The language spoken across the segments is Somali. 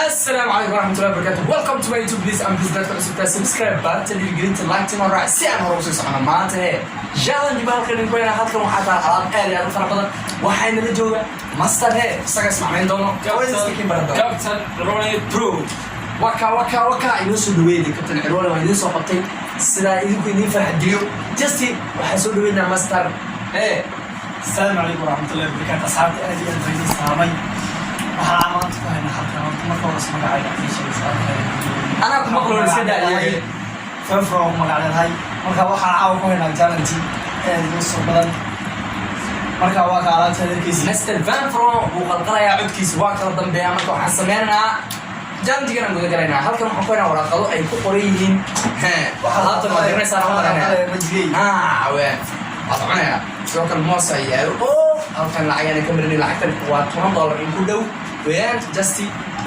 Assalaamu calaykum waraxmatullahi wabarakatuh. Welcome to my YouTube. Please and please, dadka cusubtaa subscribe, baarta dhiirigelinta, like tina raac si aan hore usii socono. Maanta he challenge baa halkan idinku haynaa. Halkan waxaa taala alaab aad iyo aad u fara badan. Waxaa nala jooga master he isaga ismacnayn doono, iska baran doono. Captain Ronnie Pro. Waka waka waka, inoo soo dhaweeyay Captain Cirwale. Waa idiin soo qabtay sidaa idinku idiin farxad geliyo. Just waxaan soo dhaweynaa master he. Asalaamu calaykum waraxmatullahi wabarakaatu. Asxaabta, aad iyo aad baan idin salaamay. Waxaan maanta ku haynaa halkan, horta marka hore magacayga ii sheegaysa. Anaa ku maqlo, iska daa iyaga. Fefro magac leedahay. Marka waxaan caawa ku haynaa challenge aad igu soo badan. Marka waa ka alaabta adeerkiisa. Master Vanfro wuu qalqalayaa, codkiisa waa kala dambeeyaa. Marka waxaan sameynaynaa challenge-gan guda galaynaa. Halkan waxaan ku haynaa waraaqado ay ku qoran yihiin alaabtan. Waa garanaysaa, nama garanaya? Majigay. Ah, we waa la cunayaa. Sidoo kale moos ayaa yaalo oo halkan lacag aan ka marinay. Lacagtan waa $10 in ku dhow weeyaan. Just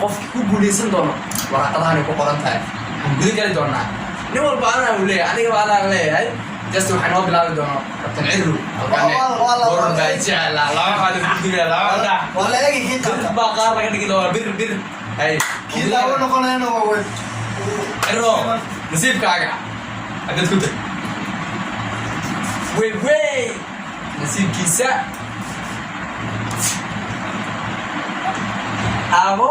qofki ku guuleysan doono waraaqadahan ay ku qoran tahay waxaan guda gali doonaa. Nin walba anaa uu leeyahay, aniga anaan leeyahay. Just waxaa noo bilaabi doonaa Captain Cirru. Halkan war baa jeclaa, laba xaal isku digaya, laba dhax. Waa la eegi kii Bir qabta. baa qaar laga dhigi doonaa, bir bir hay. Kii daawo noqonayana waa wey. Cirro, nasiibkaaga haddaad ku tag wey wey nasiibkiisa abo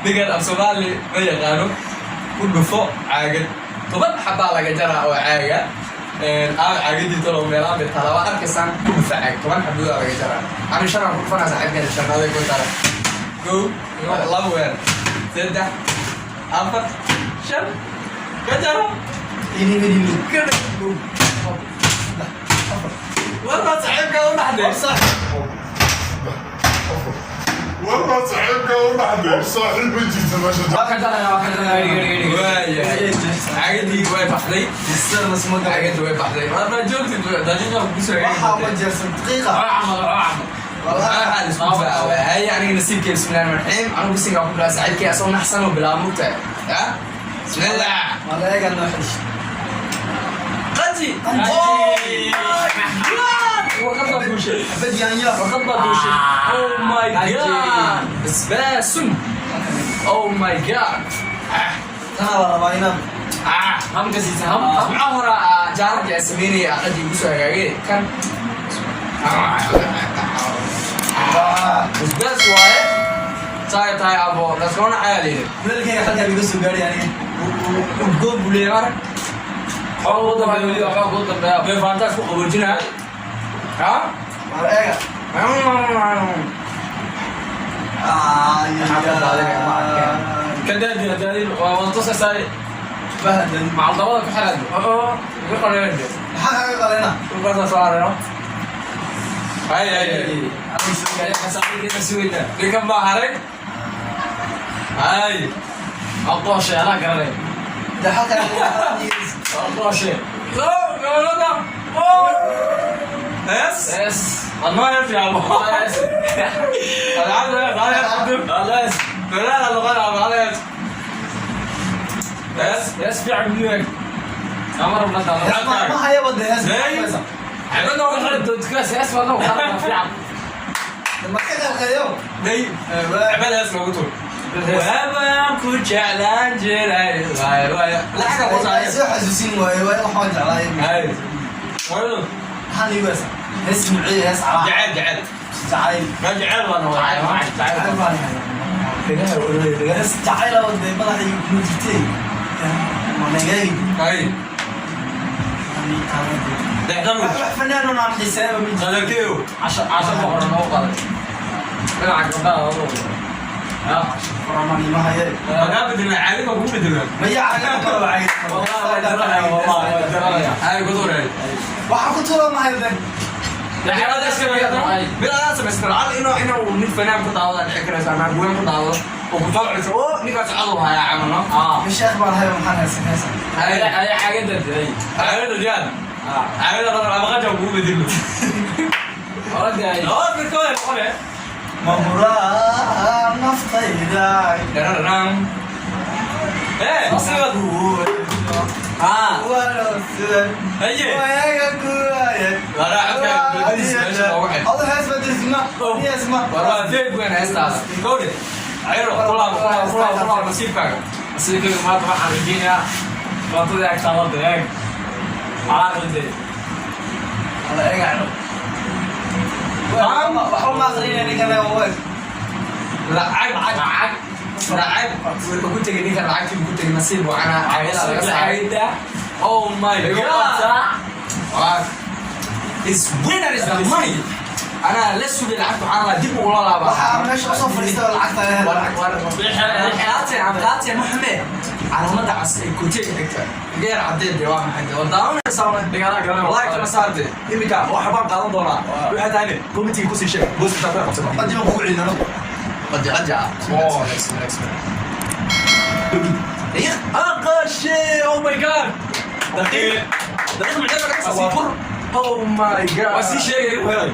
ninkan af Soomaali ma yaqaano. Ku dhufo caagad, 10 xabaa laga jaraa oo caaga aa caagadii tolo meelaa bay taala, waa arkaysaan. Ku dhufa caag, 10 xabudaa laga jaraa. Ani shan aan ku dhufanaa, saaxiibkeen shanaday ku tara. Kow, laba weer, saddex, afar, shan, ka jaro. Ini. Ka warba saaxiibkaa u dhaxday. Warba saaxiibka u dhaxday, saaxiib ma jirto meesha. Waa ka jaraya, waa ka jaraya. Waayahay, caagadii way baxday. Caagadii way baxday. Waa joogtid dajiga kusoo. Waxaa ma jeersan daqiiqa. Waa camal, waa camal. Waxaa isku difaaca hay. Aniga nasiibkay, bismillahi rahmaan raxiim. Anigu bisinkaa ku bilaa, saaxiibkay asoo naxsan oo bilaaba mugtahay ya. Bismillah. Waa la eegaa noo xidhish. Qaji. Oh my God, warqad baa duushay. Xabad yaanyo. Warqad baa duushay. Oh my God, basbaasun. Oh my God. Tanaa la rabaa inaan Ah. Hamka siisa, ham. Maxaa hore jaarad yaa sameynaya, aqadii igu soo hagaagay kan basbaas waaye. Tahay tahay abo laskona cayaa layidhi. Kuleelkayga halkaa iga soo gaadhay aniga. Udgoon buu leeyahay, arag. Waxba ugu dambeeya weli, waxba ugu dambeeya. Bay faantaas ku qaboojinaa ha. Waa la eega. Maxaa ka daadinaya, ma arkeen. Ka daadina, daadin. Waa wada tusaysaa. Bahadan. Macaldabada ku xiraad. Oo igu qaleyn. Maxaa kaga qalena? Dhulkaasa soo areno. Hay hay hay. Saaxiibkeena sugaynaa. Ninkan baa haray hay. Waa qooshe, anaa garanay. De halkaa. Waa qooshe. Oh, no, no, no. Oh. Yes. Yes. Adnoo hees yaabo. Yes. Alxamdulillah, hal hees ku dib. Yes. Fanaana noqon ama hal hees. Hees. Yes, fiican buu. Ama rabna daa. Ma hayaba de hees. Hey. Xabadna waxay doodkaas hees waa noo qaran fiican. Ma ka qalqayo. Day. Xabad hees loogu tuur. Waabaan ku jeclaan jiray. Waay waay. Lacag ku Ay saaray. soo xasuusin waayo, waa waxaan jeclaay. Hay. Waayo. Maxaan iigu heesa? Hees nuuciye, hees calaa? Jecel jecel. Jacayl. Ma jecel baan Jacayl, noqday. Jacayl baan Dhagaha ololay, dhagaha. Hees jacayl oo dee madaxa igu kuma jirtay. Ma nageegi. Hay. Dexdan. Wax fanaan oo aan xiiseeyo ma jiro. Qadarkeeyo. Casha casha boqor noo qaaday. Dhinaca gabdhaha oo. Ya. Qoramaan ima haye. Magaa bedelna, caadi baa kugu bedelna. Ma yaa caga karo lacag. Wallahi waa garanaya, wallahi waa garanaya. Hay, ku tuuray. Waxa ku tuura ma hayo de. Mid adaa samaystan lacag inuu nin fanaan ku daawada dhici karayso ama haween ku daawado oo ku soo celiso oo ninkaas coduu hayaa camal no. Ah. Sheekh baan hayo, maxaan haysan haysan. Hay. Ay caagada diray. Caagada diyaar. Ah. Caagada qadar ama qaja kugu bedelno. Orada ay. Laba mid ka wada noqone. Mahuraa naftayda. Dararam. Eh, sibad. Ah. Haye. Waraa codka bedeliis meesha loogu xidhay. War waa feeg weyn heestaada. Gowde. Ciro, kulaabo, kulaabo, kulaabo, kulaabo nasiibkaaga. Nasiibkayga maanta waxaan rajeynayaa faantadii agtaada eeg. Calaaqlidee. Ala eega ciro. Waxba ma aqrinaya ninkan waa. Lacag. Lacag. Lacag wuxuu ku tegey ninkan, lacagtii buu ku tegey. Nasiib wacanaa, caagadaa laga saaray. Oh my God. Waa is winner is the money. Anaa la sugay lacagta, waxaan lahaa dib ula laabaa. Waxaa meesha usoo fadhiistay lacagta. Qaateen ma xume, calaamada cas ee kootiga xigta geer cadeed dee waa maxay dee? Waa daawanaysaa. Dhigaalaa garanaya. Like kama saarte iminka, waxa baan qaadan doonaa. Waxay tahay commentiga kusii sheeg booska taa ku qabsano. Qadiima kugu celin. Qaja qaja. Bismillah, aqashe. Oh my God, daqiiq daqiiq macna laga soo bur. Oh my God. Waa sii sheegay inuu helay.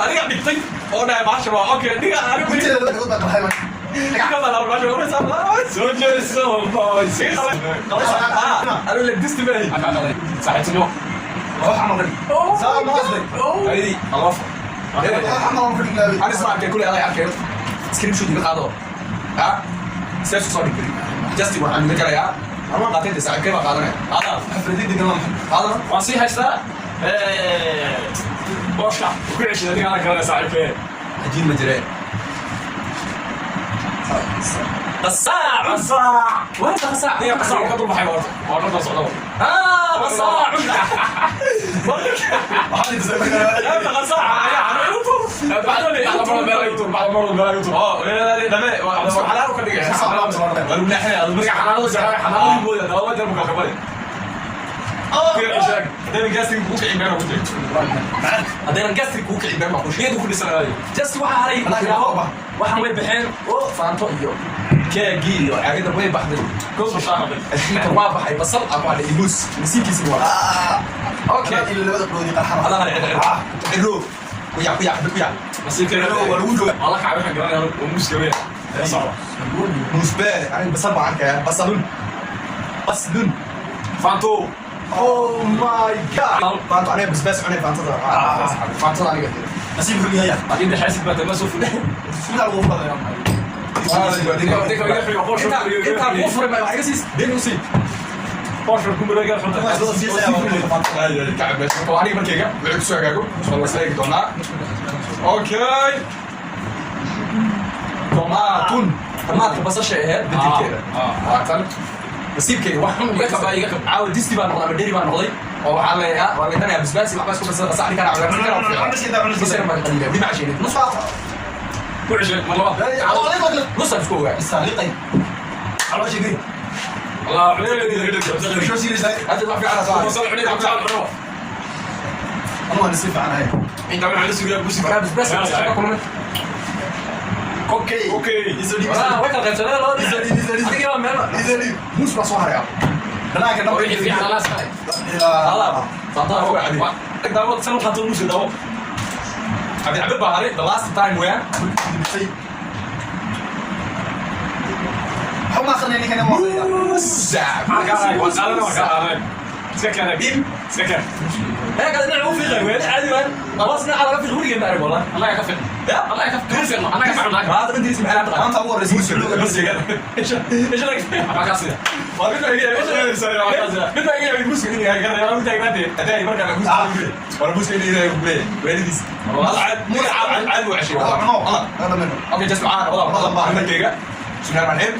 Adiga dhigtay oo dhahay baasha waa okay dhiga anigu. Soo jeeso, boys. Anigu la disti maahi. Saaxiibtinimo. Aydi alaf ani isma arkay kuley, aday arkay. Screenshot iga qaado, ha sees soo dhig. Just waxaan iga jarayaa ama qaatay de saaxiibkay baa qaadanaya, qaadana qaadana. Waan sii haystaa. Booshka. Ku ceshay adiga ana garanaya saaxiibkee. Ajiin ma jireen. Qasaac. Qasaac. Waa qasaac. Niga qasaac ka dul baxay horta. Waa dhan socda. Ah, qasaac. Yaa qasaac ayaa xanaanu tur. Bacdo le ala maro meel ay tur, bacdo maro meel ay tur. Oo dhame waa xalaal ka dhigay. Waa lagu leexinaya. Niga xanaanada jecel, xanaanada mooda, laba jeer buu ka qabay. Ku sheeg haddaynan gastric kugu kicin been baa ku jira, haddaynan gastric kugu kicin been baa ku sheeg. Geedu ku dhisanaayo. Just waxaa haray waxaan way baxeen oo faanto iyo keegii iyo caagada way baxday. Goosba shaaqay. Inta waa baxay basal aa ku hadhay muus nasiibkiisi waa okay. Adaa hale cid ciro ku yaa ku yaa ku yaa. Nasiibkayga waa la kacay, waxaan garanaya oo muuska weyn. La socda. Muus bee, aniga basal baan arkayaa, basalun baslun. Faanto. Oh my God, faanto aniga basbaas cunay, faantada faantada aniga. Laakiin de xaasid baa tahay, ma soo fulin. Intaan kuu furay ma wax iga siis deen u sii. Boosha ku mareega xunta. Kacab aniga markayga wixii kusoo hagaago waa la isla eegi doonaa. Okay, tomaatun, tamaadka basasha ahayd bedelkeeda waa tan. Nasiibkayga wax xun Iga kab, iga kab. Caawa disti baa noqday ama dheri baa noqday oo waxaa la waa la danayaa basbaas iyo waxbaa isku darsada qasacdi kana cagaarsan kana fiican baa qaliila weli macasheynid nus. Ku ceshay mar labaad. Nusaan isku ogaa. Allah, cunayda. Hadda wax fiican soo. Inta waxaa la sugaa busi. Waraa basbaas kulmay. Okay. Waraa way kala qaybsaneen labada adiga baa meel muus baa soo haraya. Wixii fiican ala saay. Alaab faantada ku cadi. Daawo san qaato muus daawo. Cabdi cabdi baa haray the last time weeyaan. Muusa. Waa qaadan, waa qaadan. Iska keen. Iska keen. Heerka dhinac u fiiqay weyn caadi waan خلاص dhinaca laga fiiq weligeen baa arag wallah. Allah ka fiiq. Ya. Allah ka fiiq. Annaga ka fiiqno. Maanta intiisa maxay la taqaan muusiga ايش ايش laga Maxaa ka sida? Waa mid baa iga mid baa iga yaabay muusiga inuu yahay garanaya anuu taagnaante hadday markaa muusiga wala muusiga inuu yahay ku leeyahay weeladiis caad caad wuu ceshay Allah. Okay, just macaan wada wada markayga. Bismillahi rahmaani rahiim.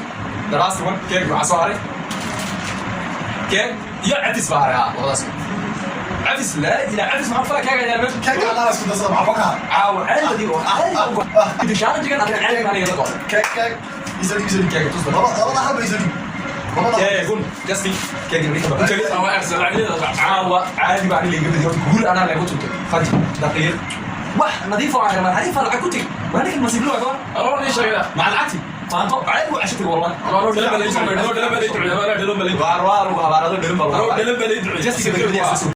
The last one, keeg waxaa soo haray keeg iyo cafis baa haray. Labadaas cafis laa ilaa cafis maxaa fala keega ayaa meesha caawa caadi oo caadi challenge-gan adiga caadi baan iga go'day. Keega tus keegun just keegin ninka baa ku tegay. Waa ersan lacagteeda. Caawa caadi baa aniga iga badiyo horta guul anaa lagu tuntay faji daqiiq wax nadiif oo aan nadiif lacag ku tegi waa ninkan nasiib loo gaban. Aroo ni sheegada. Maca lacagti faanto caadi buu ceshatay wallah. Aroo dhalan baa la ii duceeyay. Aroo dhalan baa la ii duceeyay. Waar waar ugu habaarado dhalin baa Aroo dhalan baa la ii duceeyay. Just iga badiyaa.